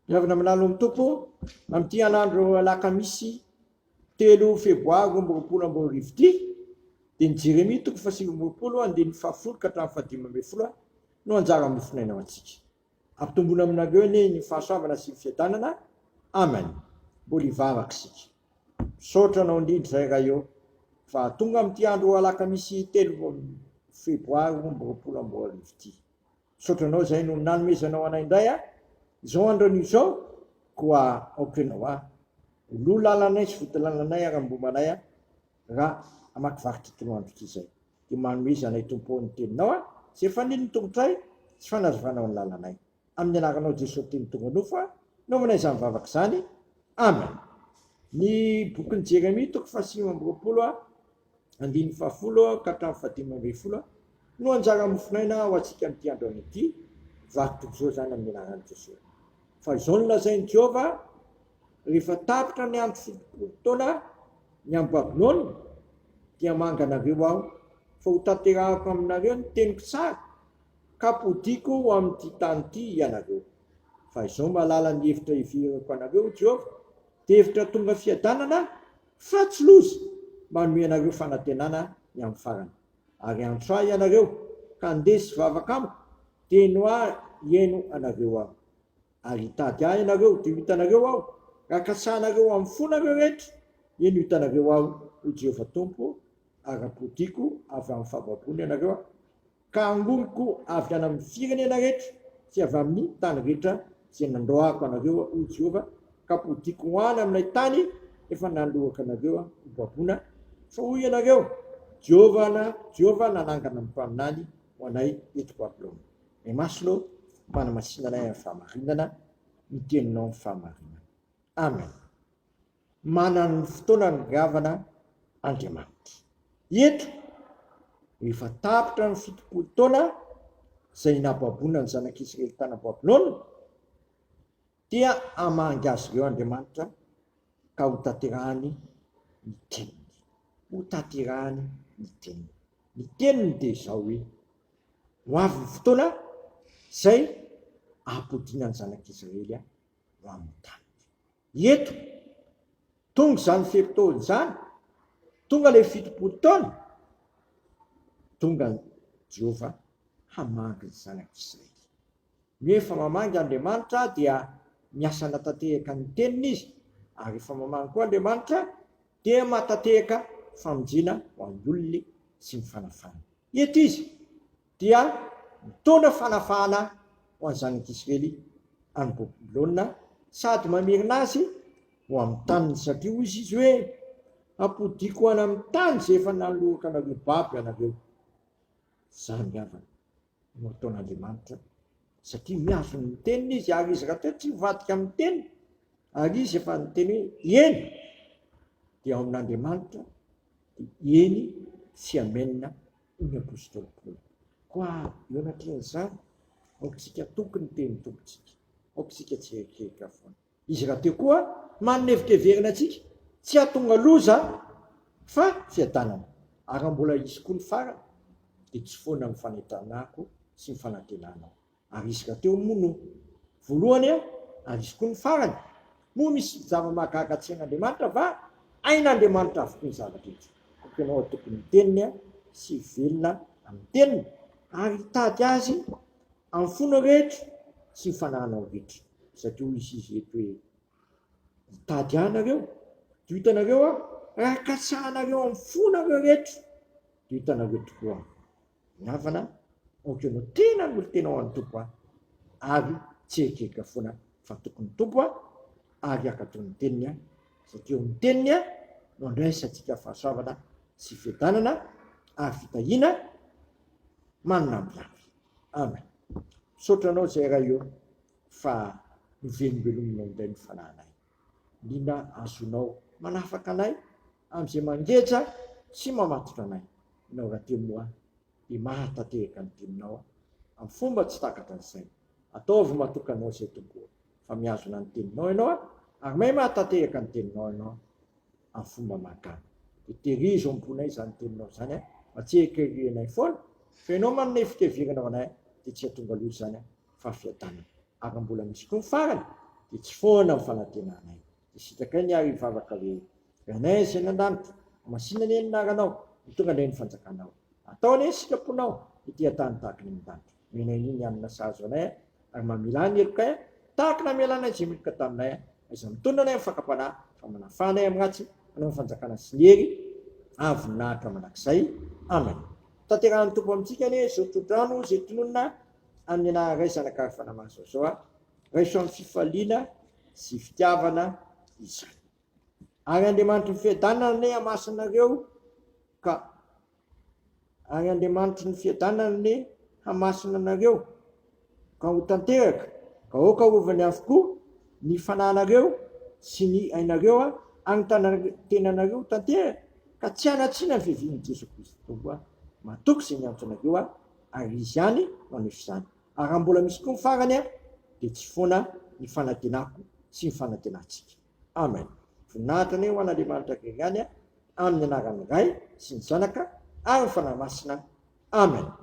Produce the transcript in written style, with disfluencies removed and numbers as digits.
Miavona milalo amin'ny Tompo amin'ity anandro alakamisy telo febroary 2022 ity dia ny Jeremia toko faha-29 andininy fahafolo ka hatramin'ny faha-15 no anjara mofonaina ho antsika. Ampitomboina aminareo anie ny fahasoavana sy ny fiadanana. Amen. Mbola hivavaka isika. Misaotra anao indrindra izay Ray ô fa tonga amin'ity andro alakamisy telo febroary 2022 ity. Misaotra anao izay no nanomezanao anay indray a izao andro anio izao koa aoka ianao a ho loha lalanay sy vody lalanay ary ambomanay a raha hamakivaky ity toloandro ity izay dia manomeza anay Tompo ô ny teninao a izay fanilo ny tongotray sy fanazavanao ny lalanay amin'ny anaranao Jesoa Teny tonga nofo a naovanay izany vavaka izany Amen Ny bokin'i Jeremia toko faha-29 a andininy fahafolo ka hatramin'ny faha-15 no anjara mofonaina ho antsika amin'ity androany ity, vaky toy izao izany amin'ny anaran'i Jesoa. Fa izao no lazain'i Jehovah, Rehefa tapitra ny andro 70 taona ny amin'i Babylona, dia hamanga anareo Aho, fa hotanterahako aminareo ny teniko tsara, ka hampodiako ho amin'ity tany ity ianareo. Fa izao mahalala ny hevitra heveriko anareo, hoy Jehovah, dia hevitra tonga fiadanana Fa tsy loza manome anareo fanantenana ny amin'ny farany. Ary antso ahy ianareo, ka andeha sy vavaka amiko, dia heno ahy hihaino anareo aho. Ary hitady ahy ianareo, dia ho hitanareo aho, raha katsahanareo amin'ny fonareo rehetra, eny ho hitanareo aho, hoy Jehovah Tompo, ary hampodiako avy amin'ny fahababoana ianareo, Ka hangoriko avy any amin'ny firenena rehetra sy avy amin'ny tany rehetra izay nandroahako anareo, hoy Jehovah, ka hampodiako ho any amin'ilay tany efa nanolorako anareo ho baboina. Fa hoy ianareo, Jehovah na Jehovah nanangana ny mpaminany ho anay eto Babylona. Ray Masina ô, manamasina anay amin'ny fahamarinana, ny teninao ny fahamarinana. Amen. Manana ny fotoana ny havana Andriamanitra. Eto, rehefa tapitra ny 70 taona izay nababoana ny zanak'Israely tany Babylona, dia hamangy azy ireo Andriamanitra ka hotanterahany ny teniny. Hotanterahany ny teniny. Ny teniny dia izao hoe, ho avy ny fotoana izay hampodiana ny zanak'Israely ho amin'ny taniny. Eto, tonga izany fe-potoana izany, tonga ilay 70 taona, tonga Jehovah hamangy ny zanak'Israely. Ny hoe efa mamangy Andriamanitra dia miasa hanatanteraka ny teniny Izy, ary efa mamangy koa Andriamanitra dia mahatanteraka famonjena ho an'ny olony sy ny fanafahana. Eto Izy dia mitondra fanafahana ho an'ny zanak'Israely any Babylona sady mamerina azy ho amin'ny taniny, satria hoy izy hoe, Hampodiako any amin'ny tany izay efa nanolorako anareo babo ianareo. Izany havana no ataon'Andriamanitra, satria mihazona ny teniny izy, ary izy rahateo tsy hivadika amin'ny teniny, ary izy efa niteny hoe eny, dia ao amin'Andriamanitra dia eny sy amena hoy ny apostoly Paoly. Koa eo anatrehan'izany, aoka isika hatoky ny tenin'ny Tompontsika, aoka isika tsy hieritreritra foana. Izy rahateo koa manana hevitra heverina antsika, tsy hahatonga loza fa fiadanana. Ary raha mbola hisy koa ny farany, dia tsy foana ny fanentanako sy ny fanantenanao. Ary izy rahateo moa no voalohany ary izy koa no farany. Moa misy zava-mahagaga tsy hain'Andriamanitra va? Hain'Andriamanitra avokoa ny zava-drehetra. Koa ianao hatoky ny teniny sy hivelona amin'ny teniny ary hitady azy amin'ny fonao rehetra sy ny fanahinao rehetra. Satria hoy izy izy eto hoe, Hitady ahy nareo, dia ho hitanareo aho, raha katsahanareo amin'ny fonareo rehetra, dia ho hitanareo tokoa aho. Ny havana, aoka ianao tena hanolo-tena ho an'ny Tompo ary tsy heritreritra foana fa tokony ny Tompo ary hankatò ny teniny satria eo amin'ny teniny no andraisantsika fahasoavana sy fiadanana ary fitahiana manana ambiampy. Amen. Misaotra anao izay Ray ô fa novelombelominao indray ny fanahinay. Indrindra azonao manafaka anay amin'izay mangeja sy mamatotra anay. Ianao rahateo moa dia mahatanteraka ny teninao amin'ny fomba tsy takatra ny saina. Ataovy matoky anao izay Tompo ô, fa mihazona ny teninao Ianao ary mahay mahatanteraka ny teninao Ianao amin'ny fomba mahagaga. Dia tehirizo ao am-ponay izany teninao izany mba tsy herikeririanay foana, fa Ianao manome fitevirana ho anay dia tsy hahatonga loza izany fa fiadanana. Ary mbola misy koa ny farany. dia tsy foana ny fanantenanay. Dia sitrakay ny ary hivavaka hoe, Rainay izay any an-danitra, hamasina anie ny anaranao, ho tonga anie ny fanjakanao. Atao anie ny sitraponao, ety an-tany tahaka ny any an-danitra. Omenay anie ny hanina sahaza anay, ary mamelà ny helokay, tahaka ny namelanay izay meloka taminay. Aiza mitondra anay amin'ny fakam-panahy, fa manafaha anay amin'ny ratsy, hanao ny fanjakana sy ny hery ary voninahitra mandrakizay. Amen. Tanterahan'ny Tompo amintsika anie izao tsodrano izay tononina amin'ny anaran'ny Ray, Zanaka ary Fanahy Masina izao. Raiso amin'ny fifaliana sy fitiavana izany. Ary Andriamanitry ny fiadanana anie hamasina anareo ka Ary Andriamanitry ny fiadanana anie hamasina anareo ka ho tanteraka, ka aoka hovany avokoa ny fanahinareo sy ny ainareo ary ny tenanareo ho tanteraka, ka tsy hanatsina ny fiavian'i Jesoa Kristy Tompo aho. Matoky izay niantso anareo aho, ary Izy ihany no hanefa izany. Ary raha mbola misy koa ny farany dia tsy foana ny fanantenako sy ny fanantenantsika. Amen. Voninahitra anie ho an'Andriamanitra irery ihany amin'ny anaran'ny Ray sy ny Zanaka ary ny Fanahy Masina. Amen.